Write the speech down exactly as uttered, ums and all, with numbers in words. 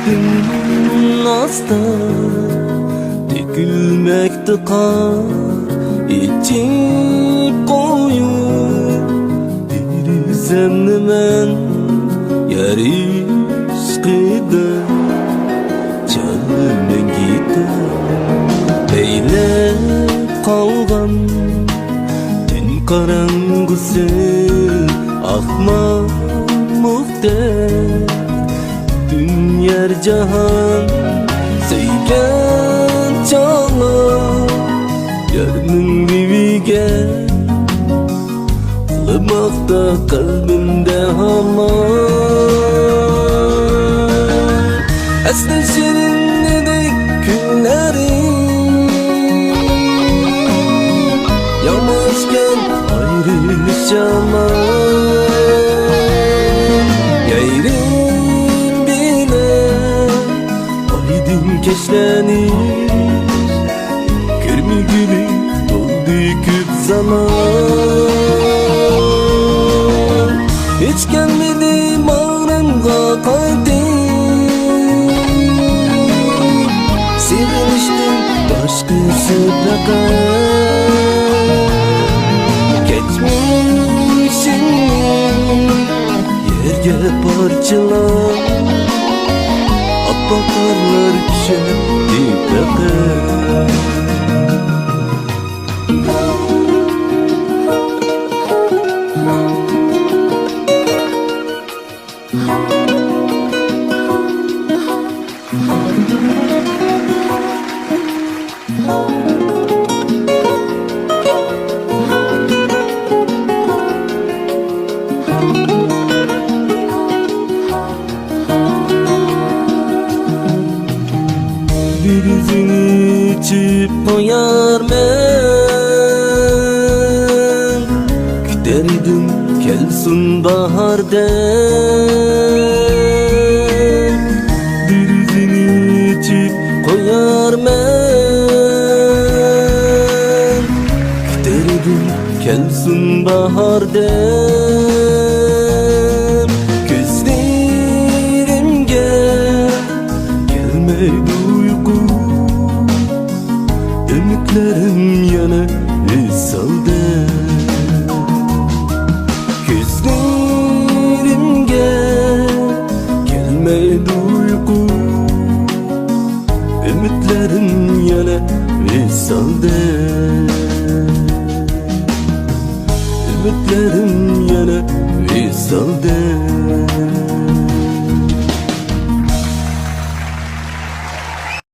ئاستا تۆكۈلمەكتە قار، ئېچىپ قويۇپ دېرىزەمنى مەن يار ئىشقىدا. چالىمەن گىتار، ئەيلەپ قالغان تۈن قاراڭغۇسى، ئاقمامۇقتەك پۈتۈن يەر جاھان سۆيگەن چاغلار، يارنىڭ لېۋىگە قىلماقتا قەلبىمدە ھامان. ئەسلى شېرىن ئىدى كۈنلىرىم، ياماشكەن ئايرىلىش يامان. يايرىم بىلەن ئايدىڭ كەچلەرنى كۆرمىگۈلۈك بولدى كۆپ زامان. ھېچ كەلمىدى باغرىمغا قايتىپ، سېغىنىشتىن باشقىسى پەقەت. كەچمىشىمنى يەرگە پارچىلاپ، ئاپئاق قارلار چۈشەتتى پەقەت. دېرىزىنى ئېچىپ قويارمەن، كۈتەر ئىدىم كەلسۇن باھاردەك. دېرىزىنى ئېچىپ قويارمەن، كۈتەر ئىدىم كەلسۇن باھار دەپ. كۆزلىرىمگە كەلمەيدۇ ئۇيقۇ، ئۈمىدلىرىم يەنە ۋىسالدەك. كۆزلىرىمگە كەلمەيدۇ ئۇيقۇ، ئۈمىدلىرىم يەنە ۋىسالدەك. ئۈمىدلىرىم يەنە ۋىسالدەك.